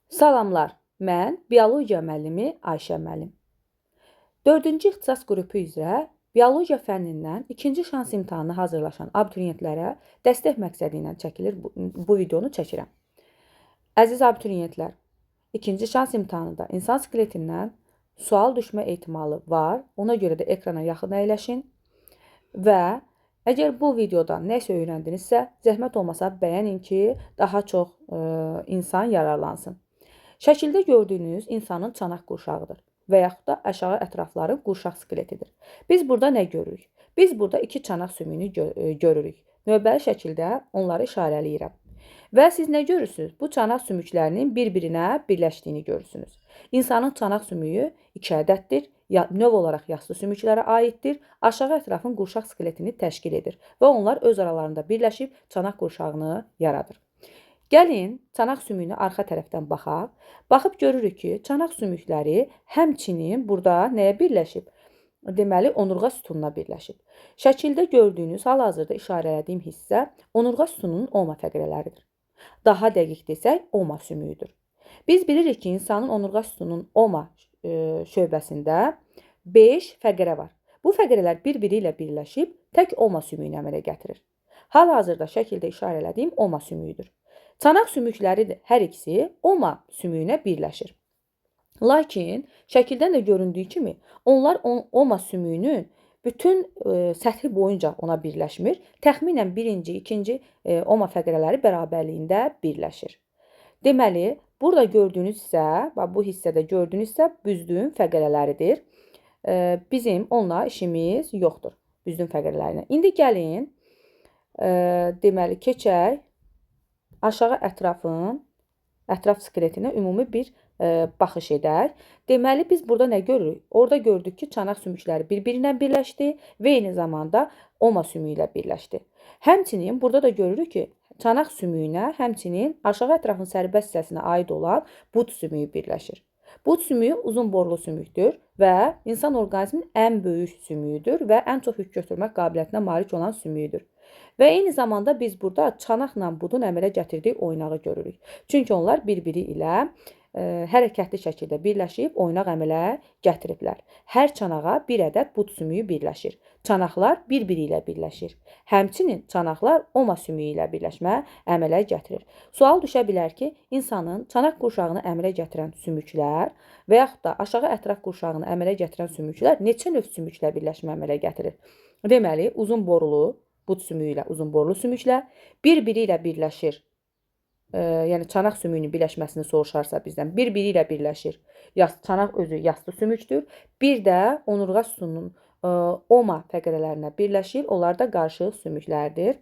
Salamlar, mən biologiya müəllimi Ayşə müəllim. 4-cü ixtisas qrupu üzrə biologiya fənnindən ikinci şans imtahanına hazırlaşan abituriyentlərə dəstək məqsədi ilə çəkilir bu videonu çəkirəm. Əziz abituriyentlər, ikinci şans imtahanında insan skeletindən sual düşmə ehtimalı var. Ona görə də ekrana yaxın əyləşin və əgər bu videodan nəsə öyrəndinizsə, zəhmət olmasa bəyənin ki, daha çox insan yararlansın. Şəkildə gördüyünüz insanın çanaq qurşağıdır və yaxud da aşağı ətrafların qurşaq skeletidir. Biz burada nə görürük? Biz burada iki çanaq sümüyünü görürük. Növbəli şəkildə onları işarələyirəm. Və siz nə görürsünüz? Bu çanaq sümüklərinin bir-birinə birləşdiyini görürsünüz. İnsanın çanaq sümüyü 2 ədəddir. Növ olaraq yassı sümüklərə aiddir. Aşağı ətrafın qurşaq skeletini təşkil edir və onlar öz aralarında birləşib çanaq qurşağını yaradır. Gəlin, çanaq sümüyünə arxa tərəfdən baxaq. Baxıb görürük ki, çanaq sümükləri həmçinin burada nəyə birləşib? Deməli, onurğa sütununa birləşib. Şəkildə gördüyünüz, hal-hazırda işarələdiyim hissə onurğa sütununun oma fəqrələridir. Daha dəqiq desək, oma sümüyüdür. Biz bilirik ki, insanın onurğa sütununun oma şöbəsində 5 fəqrə var. Bu fəqrələr bir-biri ilə birləşib tək oma sümüyünü əmələ gətirir. Hal-hazırda şəkildə işarələdiyim oma sümüyüdür. Çanaq sümükləri də hər ikisi oma sümüyünə birləşir. Lakin şəkildən də göründüyü kimi onlar oma sümüyünün bütün səthi boyunca ona birləşmir. Təxminən birinci, ikinci oma fəqrələri bərabərliyində birləşir. Deməli, burada gördüyünüz hissə, bax bu hissədə gördüyünüz hissə büzdüyün fəqrələridir. Bizim onunla işimiz yoxdur, büzdüyün fəqrələrinə. İndi gəlin, deməli, keçək aşağı ətraf skeletinə ümumi bir baxış edək. Deməli, biz burada nə görürük? Orada gördük ki, çanaq sümükləri bir-birinə birləşdi və eyni zamanda oma sümüyü ilə birləşdi. Həmçinin burada da görürük ki, çanaq sümüyünə həmçinin aşağı ətrafın sərbəst hissəsinə aid olan bud sümüyü birləşir. Bud sümüyü uzun borlu sümükdür və insan orqanizminin ən böyük sümüyüdür və ən çox yük götürmək qabiliyyətinə malik olan sümüyüdür. Və eyni zamanda biz burada çanaqla budun əmələ gətirdiyi oynağı görürük. Çünki onlar bir-biri ilə hərəkətli şəkildə birləşib oynaq əmələ gətiriblər. Hər çanağa bir ədəd bud sümüyü birləşir. Çanaqlar bir-biri ilə birləşir. Həmçinin çanaqlar oma sümüyü ilə birləşmə əmələ gətirir. Sual düşə bilər ki, insanın çanaq qurşağını əmələ gətirən sümüklər və yaxud da aşağı ətraf qurşağını əmələ gətirən sümüklər neçə növ sümüklə birləşmə əmələ gətirir? Deməli, uzun borulu bud sümüyü ilə uzun borulu sümüklə bir-biri ilə birləşir. Yəni çanaq sümüyünün birləşməsini soruşarsa bizdən bir-biri ilə birləşir. Çanaq özü yassı sümükdür. Bir də onurğa sütununun oma fəqrələrinə birləşir. Onlar da qarışıq sümüklərdir.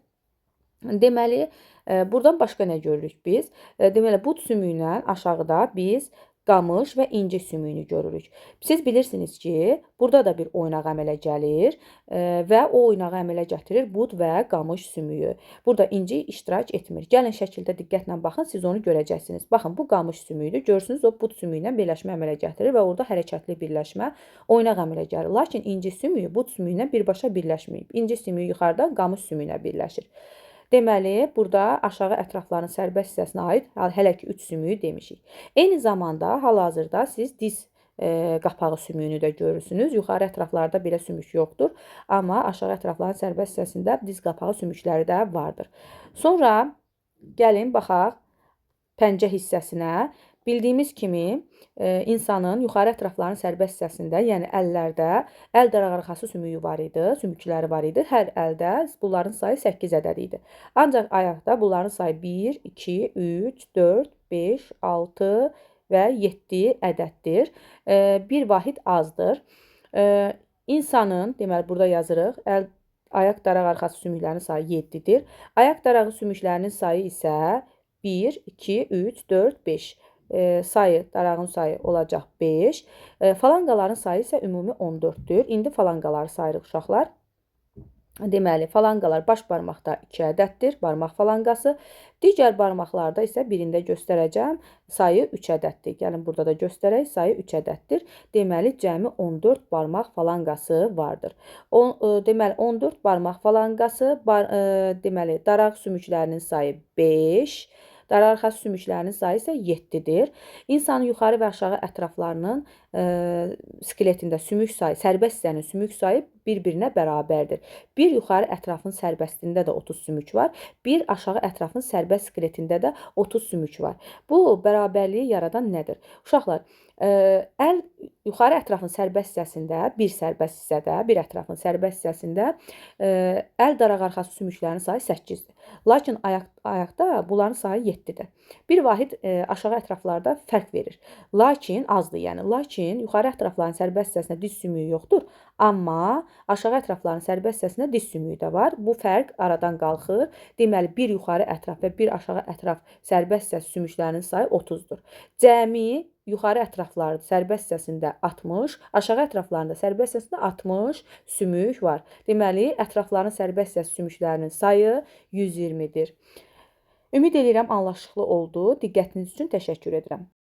Deməli, buradan başqa nə görürük biz? Deməli, bud sümüyündən aşağıda biz qamış və inci sümüyünü görürük. Siz bilirsiniz ki, burada da bir oynaq əmələ gəlir və o oynağı əmələ gətirir bud və qamış sümüyü. Burada inci iştirak etmir. Gəlin şəkildə diqqətlə baxın, siz onu görəcəksiniz. Baxın, bu qamış sümüyüdür. Görürsünüz, o bud sümüyü ilə birləşmə əmələ gətirir və orada hərəkətli birləşmə oynaq əmələ gəlir. Lakin inci sümüyü bud sümüyü ilə birbaşa birləşməyib. İnci sümüyü yuxarıdan qamış sümüyünə birləşir. Deməli, burada aşağı ətrafların sərbəst hissəsinə aid hələ ki 3 sümüyü demişik. Eyni zamanda hal-hazırda siz diz qapağı sümüyünü də görürsünüz. Yuxarı ətraflarda belə sümük yoxdur. Amma aşağı ətrafların sərbəst hissəsində diz qapağı sümükləri də vardır. Sonra gəlin baxaq pəncə hissəsinə. Bildiyimiz kimi insanın yuxarı ətrafların sərbəst hissəsində, yəni əllərdə əl daraqarxası sümüyü var idi, sümükləri var idi. Hər əldə bunların sayı 8 ədəd idi. Ancaq ayaqda bunların sayı 1, 2, 3, 4, 5, 6 və 7 ədəddir. Bir vahid azdır. İnsanın, deməli burada yazırıq, əl ayaq daraqarxası sümüklərinin sayı 7-dir. Ayaq darağı sümüklərinin sayı isə 1, 2, 3, 4, 5. Sayı, darağın sayı olacaq 5. Falanqaların sayı isə ümumi 14-dür. İndi falanqaları sayırıq uşaqlar. Deməli, falanqalar baş barmaqda 2 ədəddir, barmaq falanqası. Digər barmaqlarda isə birində göstərəcəm, sayı 3 ədəddir. Gəlin, burada da göstərək, sayı 3 ədəddir. Deməli, cəmi 14 barmaq falanqası vardır. Deməli, 14 barmaq falanqası, deməli, daraq sümüklərinin sayı 5, Daraqarxası sümüklərinin sayı isə 7-dir. İnsanın yuxarı və aşağı ətraflarının skeletində sümük sayı, sərbəst hissənin sümük sayı bir-birinə bərabərdir. Bir yuxarı ətrafın sərbəstində də 30 sümük var. Bir aşağı ətrafın sərbəst skeletində də 30 sümük var. Bu bərabərliyi yaradan nədir? Uşaqlar, əl yuxarı ətrafın sərbəst hissəsində, bir sərbəst hissədə, bir ətrafın sərbəst hissəsində əl daraqarxası sümüklərinin sayı 8-dir. Lakin ayaqda bunların sayı 7-dir. Bir vahid aşağı ətraflarda fərq verir. Lakin azdır, yəni. Lakin yuxarı ətrafların sərbəst hissəsində diz sümüyü yoxdur. Amma aşağı ətrafların sərbəst hissəsində diz sümüyü də var. Bu fərq aradan qalxır. Deməli, bir yuxarı ətraf və bir aşağı ətraf sərbəst hissəsi sümüklərinin sayı 30-dur. Cəmi yuxarı ətrafların sərbəst hissəsində 60, aşağı ətraflarında sərbəst hissəsində 60 sümük var. Deməli, ətrafların sərbəst hissəsi sümüklərinin sayı 120-dir. Ümid eləyirəm anlaşıqlı oldu. Diqqətiniz üçün təşəkkür edirəm.